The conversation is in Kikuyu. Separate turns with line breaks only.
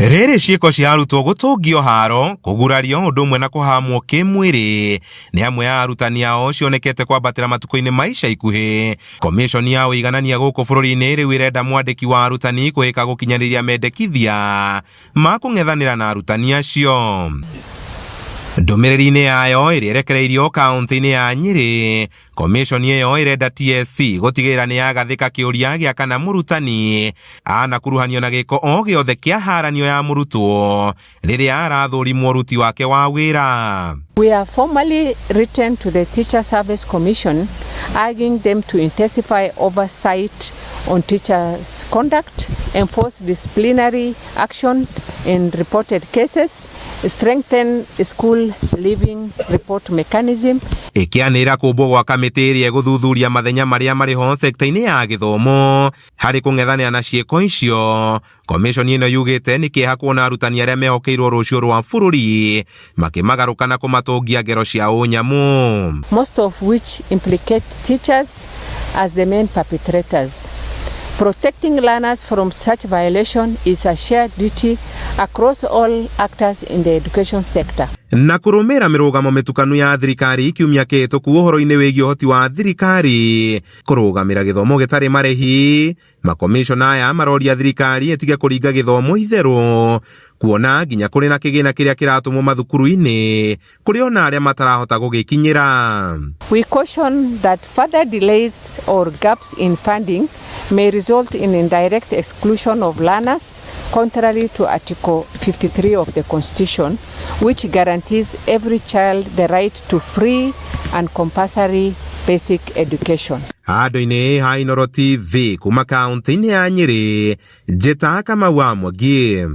Rĩrĩ ciĩko cia arutwo gũtũngio haro, kũgurario ũndũ ũmwe na kũhamwo kĩmwĩrĩ nĩ amwe a arutani ao cionekete kwambatĩra matukũ-inĩ ma ica ikuhĩ. Komishoni ya ũiganania gũkũ bũrũri-inĩ rĩu ĩrenda mwandĩki wa arutani kũhĩka gũkinyanĩria mendekithia ma kũng'ethanĩra na arutani acio. Ndũmĩrĩri-inĩ yayo ĩrĩa ĩrekereirio kaunti-inĩ ya Nyĩrĩ, Komishoni ĩyo ĩrenda TSC gũtigĩrĩra nĩ yagathĩka kĩũria gĩa kana mũrutani anakuruhanio na gĩko o gĩothe kĩa haranio ya mũrutwo rĩrĩa arathũrimwo ũruti wake wa wĩra.
We have formally written to the Teacher Service Commission urging them to intensify oversight on teachers' conduct, enforce disciplinary action in reported cases, strengthen school leaving report mechanism.
Ĩkĩanĩrĩra kũmbwo gwa kamĩtĩ ĩrĩa ĩgũthuthuria mathenya marĩa marĩ ho sekta-inĩ ya gĩthomo harĩ kũng'ethanĩra na ciĩko icio. Komishoni ĩno yugĩte nĩ kĩeha kuona arutani arĩa mehokeirwo rũciũ rwa bũrũri makĩmagarũka na kũmatũngia ngero cia ũnyamũ.
Most of which implicate teachers as the main perpetrators. Protecting learners from such violation is a shared duty across all actors in the education sector.
Na kũrũmĩrĩra mĩrũgamo mĩtukanu ya thirikari kiumia kĩhĩtũku ũhoro-inĩ wĩgiĩ ũhoti wa thirikari kũrũgamĩra gĩthomo gĩtarĩ marĩhi, makomishona aya maroria thirikari ĩtige kũringa gĩthomo itherũ kuona nginya kũrĩ na kĩgĩna kĩrĩa kĩratũmwo mathukuru-inĩ kũrĩ ona arĩa matarahota gũgĩkinyĩra.
We caution that further delays or gaps in funding may result in indirect exclusion of learners, contrary to Article 53 of the Constitution, which guarantees every child the right to free and compulsory basic education.
Handũ-inĩ ha Inooro TV kuma kaunti-inĩ ya Nyĩrĩ, njĩta Kamau wa Mwangi.